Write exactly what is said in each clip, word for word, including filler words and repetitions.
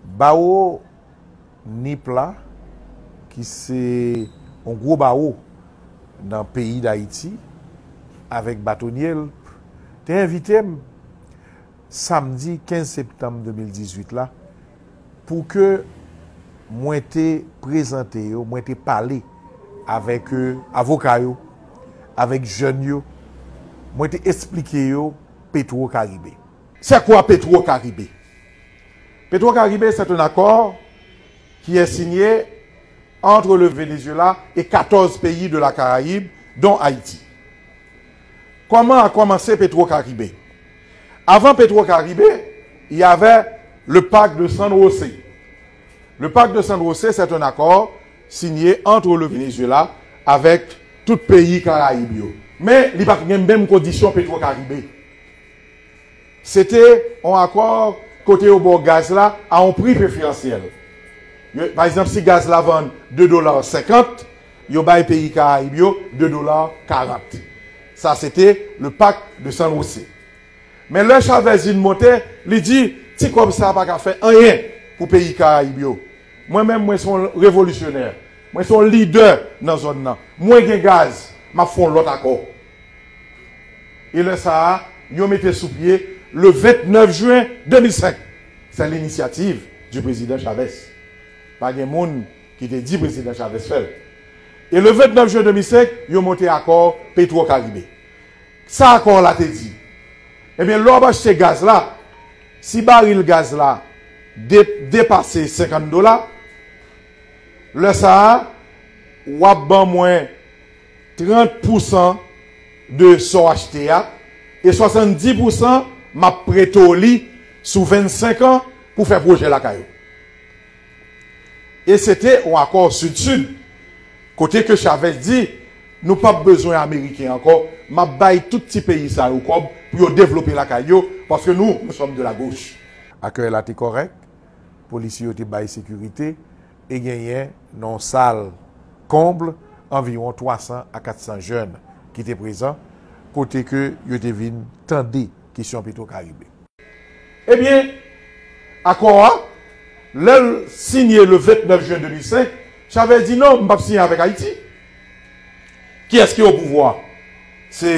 Bawo Nip la, ki se yon gwo bawo nan peyi Dayiti, avèk batonye l, te envite m samdi kenz septanm de mil dizuit la pou ke mwen te prezante yo, mwen te pale avèk, euh, avoka yo, avèk jèn yo, mwen te esplike yo Petro Caribe. C'est quoi Petro Caribe? Petro Caribe, c'est un accord qui est signé entre le Venezuela et quatorze pays de la Caraïbe, dont Haïti. Comment a commencé Petro Caribe? Avant Petro Caribe, il y avait le pacte de San José. Le pacte de San José, c'est un accord signé entre le Venezuela avec tout pays Caraïbes. Mais il n'y a pas même condition Petro Caribe. Se te yon akò kote yo ba w gaz la a yon pri preferansyèl. Yo, pa egzanp, si gaz la vann de dola senkant, yo bay peyi Karayib yo de dola karant. Sa se te le pacte de San José. Men lè Chavez vin monte, li di, ti kòb sa pa ka fè anyen pou peyi Karayib yo. Mwen menm, mwen se yon revolisyonè. Mwen se yon lidè nan zòn nan. Mwen gen gaz, m ap fè yon lòt akò. E lè sa a, yo mete sou pye le vennèf jen de mil senk. C'est l'initiative du président Chavez. Pa gen moun ki te di prezidan Chavez fè l. E le vennèf jen de mil senk, yo monte akò Petro Caribe. Sa akò la te di? Ebyen, lè w ap achte gaz la, si baril gaz la de-, depase senkant dola, lè sa a, w ap ban mwen trant pousan de sa w achte a, e swasanndis pousan m ap prete w li sou vennsenk an pou fè pwojè lakay ou. E se te yon akò Sid-Sid, kote ke Chavez di, nou p ap bezwen Ameriken ankò, m ap bay tout ti peyi sa yo kòb pou yo devlope lakay yo, paske nou, nous sommes de la gauche. Akèy la te kòrèk, polisye yo te bay sekirite, e genyen nan yon sal konb anviwon twa san a kat san jèn ki te prezan, kote ke yo te vin tande kesyon Petro Caribe. Ebyen, akò a, lè l sinye le vennèf jen de mil senk, Chavez di non, m p ap siyen avèk Ayiti. Kiyès ki o pouvwa? Se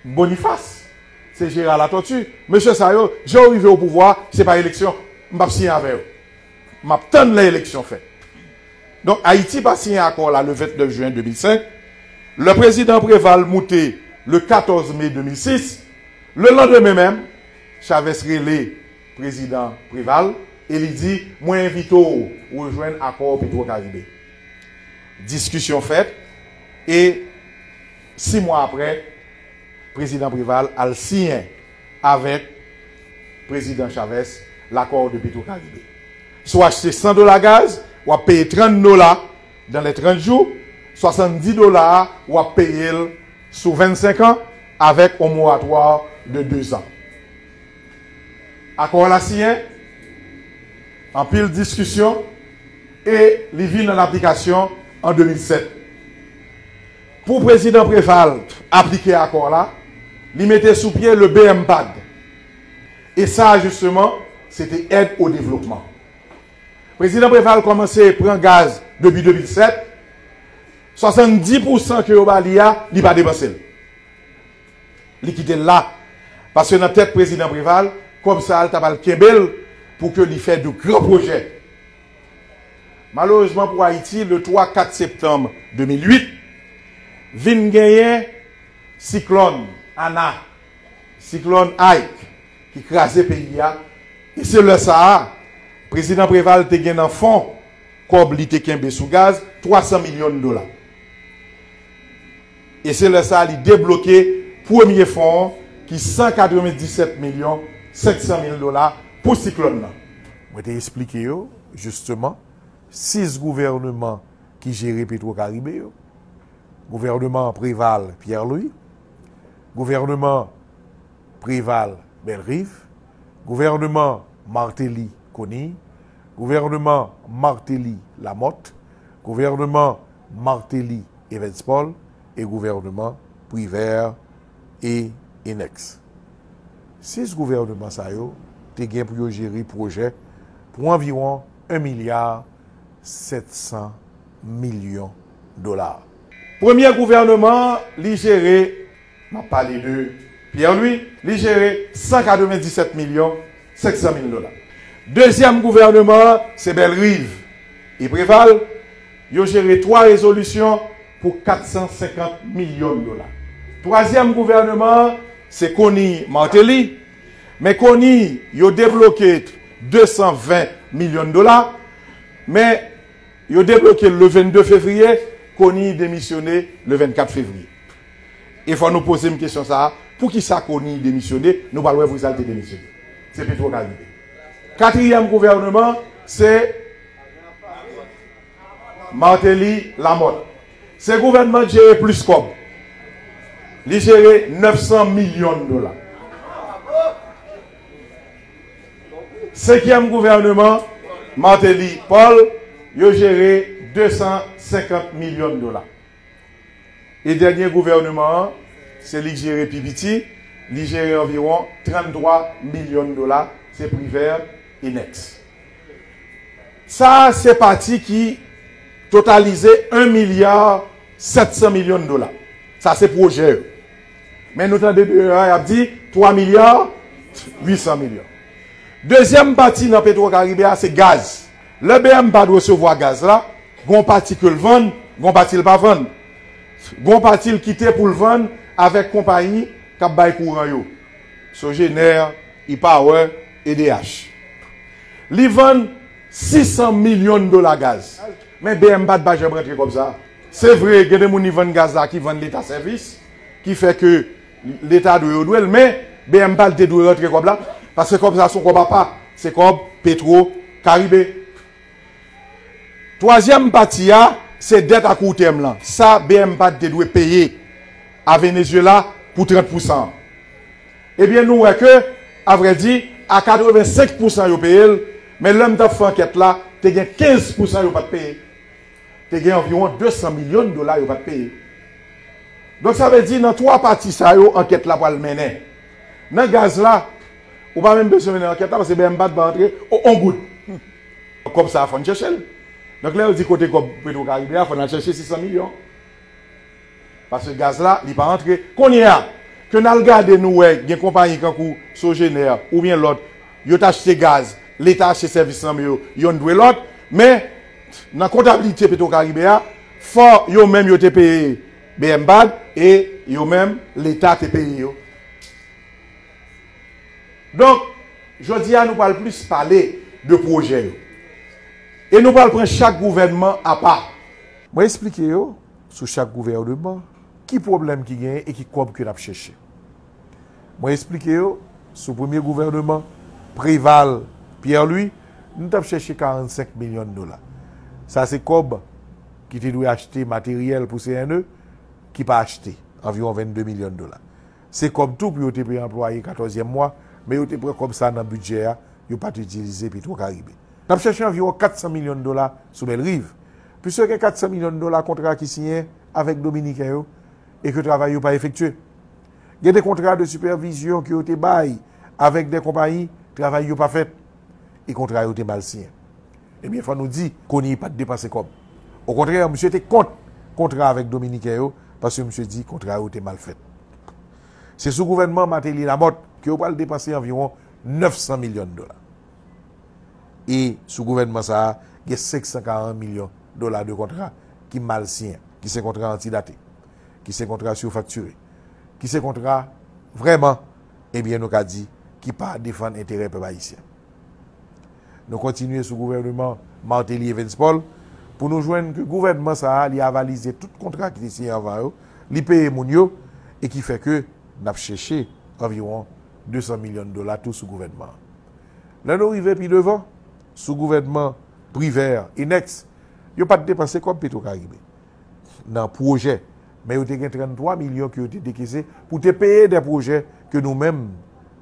Boniface, se Gérard Latortue. Mesye sa yo, jan yo rive o pouvwa, se pa eleksyon. M p ap siyen avè yo. M ap tann lè eleksyon fèt. Donk, Ayiti pa siyen akò la le vennèf jen de mil senk. Lè prezidan Préval moute le katòz me de mil sis, le landemen menm, Chavez rele prezidan Préval e li di, mwen envite w rejwenn akò Petro Caribe. Diskisyon fèt e sis mwa apre, prezidan Préval al siyen avèk prezidan Chavez l'accord de Petro Caribe. Si w achte san dola gaz, w ap peye trant dola dans les trente jours, swasanndis dola a, w ap peye l sou vennsenk an avèk yon moratwa de de zan. Akò la siyen, anpil diskisyon, e li vin an aplikasyon an de mil sèt. Pou prezidan Préval aplike akò la, li mete sou pye le B M PAD. E sa, jisteman, se te èd o devlopman. Prezidan Préval kòmanse pran gaz depi de mil sèt, swasanndis pousan ke yo ba li a, li pa depanse l. Li kite l la. Paske nan tèt prezidan Préval, kòb sa a, l ta pral kenbe l pou ke li fè de gran pwojè. Malerezman pou Ayiti, le twa kat septanm de mil uit, vin genyen siklòn Ana, siklòn Ike, ki kraze peyi a. E se lè sa a, prezidan Préval te gen nan fon kòb li te kenbe sou gaz, twa san milyon dola. E se lè sa a li debloke premye fon an, ki san katrevenndisèt milyon senk san mil dola pou siklòn nan. Mwen te esplike yo, jisteman, sis gouvèneman ki jere Petro Caribe yo. Gouvèneman Préval Pierre Louis, gouvèneman Préval Bellerive, gouvèneman Martelly Conille, gouvèneman Martelly Lamothe, gouvèneman Martelly Evans Paul e gouvèneman Privert e Inex. Sis gouvèneman sa yo te gen pou yo jere pwojè pou anviwon en milya sèt san milyon dola. Premye gouvènman an, li jere, m ap pale de Pierre Louis, li jere san katrevenndisèt milyon senk san mil dola. Dezyèm gouvènman an, se Bellerive e Préval, yo jere twa rezolisyon pou kat san senkant milyon dola. Twazyèm gouvènman an, se Conille Martelly, men Conille, yo debloke de san ven milyon dola, men yo debloke l le vennde fevriye, Conille demisyone le vennkat fevriye. E fò nou poze m kesyon sa a, poukisa Conille demisyone? Nou pral wè poukisa l te demisyone. Se Petro Caribe. Katriyèm gouvènman, se Martelly Lamothe. Se gouvènman ki jere plis kòb. Li jere nèf san milyon dola. Senkyèm gouvènman, Martelly Paul, yo jere de san senkant milyon dola. E dènye gouvènman an, se li k jere pi piti, li jere anviwon tranntwa milyon dola, se Privert e Nex. Sa a se pati ki totalize en milya sèt san milyon dola. Sa se pwojè yo. Men nou tande deyò a, y ap di twa milya uit san milyon. Dezyèm pati nan Petro Caribe a, se gaz. Lè B M Bad resevwa gaz la, gon pati ke l vann, gon pati l pa vann. Gon pati l kite pou l vann avèk konpayi k ap bay kouran yo. Sogener, E-Power, E D H. Li vann sis san milyon dola gaz. Men B M Bad pa janm rantre kòb sa a. Se vre, gen de moun li vann gaz la ki vann Leta sèvis, ki fè ke Leta dwe yo dwe l, men B M Bad te dwe rantre kòb la, paske kòb sa se yon kòb apa, se kòb Petro Caribe. Twazyèm pati a, se dèt a kou tèm lan. Sa B M Bad te dwe peye a Venezuela pou trant pousan. Ebyen, nou wè ke, avrèdi, a katrevensenk pousan yo peye l, men lè m t ap fè ankèt la, te gen kenz pousan yo pa t peye. Te gen anviwon de san milyon dola yo pa t peye. Donk, sa vle di, nan twa pati sa yo, ankèt la pral mennen. Nan gaz la, ou pa menm bezwen mennen ankèt la, paske B M Bad pa antre o-, on goud. Kòb sa a, fò n chèche l. Donk, lè yo di kote kòb Petro Caribe a, fò n al chèche sis san milyon. Paske gaz la, li pa antre. Kounye a, ke n al gade, nou wè, gen konpayi kankou Sogener oubyen lòt, yo t achte gaz, Leta achte sèvis nan men yo, yonn dwe lòt, men nan kontabilite Petro Caribe a, fò yo menm yo te peye B M Bad e yo menm Leta te peye yo. Donk, jodi a nou pral plis pale de pwojè yo. E nou pral pran chak gouvènman apa. Mwen eksplike yo sou chak gouvènman ki pwoblèm ki genyen e ki kòb ke n ap chèche. Mwen eksplike yo sou premye gouvènman Preval Pierre Louis, nou t ap chèche karannsenk milyon dola. Sa se kòb ki te dwe achte materyèl pou C N E, ki pa achte, anviwon vennde milyon dola. Se kòb tou pou yo te peye anplwaye katòzyèm mwa, men yo te pran kòb sa nan bidjè a, yo pa t itilize Petro Caribe. N ap chèche anviwon kat san milyon dola sou Bèlriv, piske gen kat san milyon dola kontra ki siyen avèk Dominiken yo e ke travay yo pa efektye. Gen de kontra de sipèvizyon ke yo te bay avèk de konpayi, travay yo pa fèt e kontra yo te mal siyen. Ebyen, fò nou di, Conille pa t depanse kòb. Okontrè, misye te kont kontra avèk Dominiken yo, paske misye di kontra yo te mal fèt. Se sou gouvènman Martelly Lamothe ke yo pral depanse anviwon nèf san milyon dola. E sou gouvènman sa a, gen senk san karant milyon dola de kontra ki mal siyen, ki se kontra antidate, ki se kontra sifaktire, ki se kontra vrèman, ebyen, nou ka di, ki pa defann enterè pèp ayisyen. Nou kontinye sou gouvènman Martelly Evans Paul pou nou jwenn ke gouvènman sa a, li avalize tout kontra ki te siyen anvan yo, li peye moun yo, e ki fè ke n ap chèche anviwon de san milyon dola tou sou gouvènman an. Lè nou rive pi devan, sou gouvènman Privert e Nex, yo pa t depanse kòb Petro Caribe nan pwojè, men yo te gen tranntwa milyon ke yo te dekese pou te peye de pwojè ke nou menm,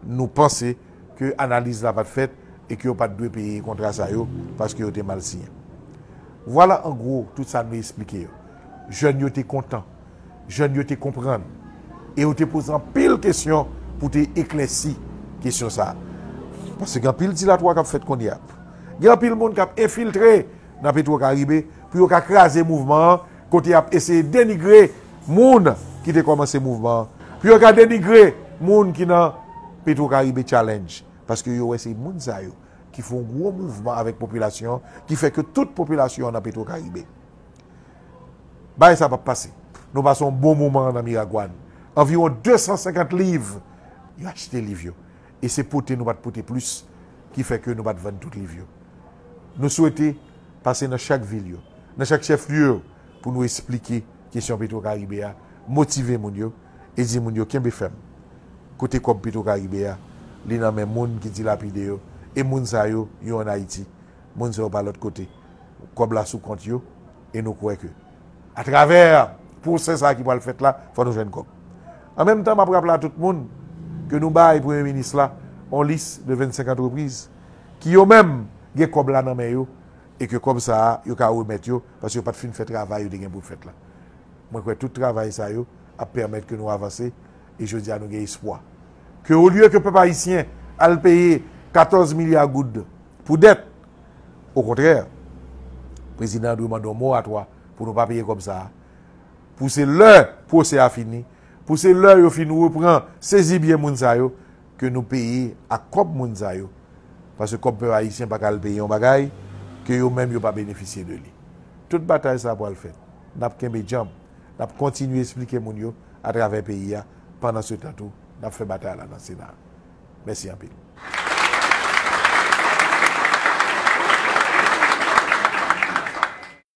nou panse ke analiz la pa t fèt e ke yo pa t dwe peye kontra sa yo paske yo te mal siyen. Vwala an gwo tout sa nou eksplike yo. Jèn yo te kontan. Jèn yo te konprann. E yo te poze anpil kesyon pou te eklèsi kesyon sa a. Paske gen anpil dilatwa k ap fèt kounye a. Gen anpil moun k ap enfiltre nan Petro Caribe pou yo ka kraze mouvman an, kote y ap eseye denigre moun ki te kòmanse mouvman an, pou yo ka denigre moun ki nan Petro Caribe Challenge, paske yo wè se moun sa yo ki fè yon gwo mouvman avèk popilasyon an, ki fè ke tout popilasyon an nan Petro Caribe. Bagay sa p ap pase. Nou pase yon bon moman nan Miragwàn. Anviwon de san senkant liv, yo achte liv yo. E se pote nou pa t pote plis ki fè ke nou pa t vann tout liv yo. Nou swete pase nan chak vil yo, nan chak chèf lye yo, pou nou esplike kesyon Petro Caribe a, motive moun yo, e di moun yo kenbe fèm. Kote kòb Petro Caribe a, li nan men moun ki dilapide yo, e moun sa yo, yo ann Ayiti. Moun sa yo pa lòt kote. Kòb la sou kont yo, e nou kwè ke atravè pwosè sa a ki pral fèt la, fò nou jwenn kòb. An menm tan, m ap raple a tout moun ke nou bay premye minis la yon lis de vennsenk antrepriz ki yo menm gen kòb la nan men yo, e ke kòb sa a, yo ka remèt yo, paske yo pa t fin fè travay yo te gen pou yo fèt la. Mwen kwè tout travay sa yo ap pèmèt ke nou avanse, e jodi a nou gen espwa ke olye ke pèp ayisyen al peye katòz milya goud pou dèt, okontrè, prezidan an dwe mande yon moratwa pou nou pa peye kòb sa a, pou se lè pwosè a fini, pou se lè yo fin repran sezi byen moun sa yo, ke nou peye ak kòb moun sa yo. Paske kòb pèp ayisyen pa ka al peye yon bagay ke yo menm yo pa benefisye de li. Tout batay sa a pral fèt. N ap kenbe djanm. N ap kontinye esplike moun yo atravè peyi a. Pandan se tan tou, n ap fè batay la nan Sena. Mèsi anpil.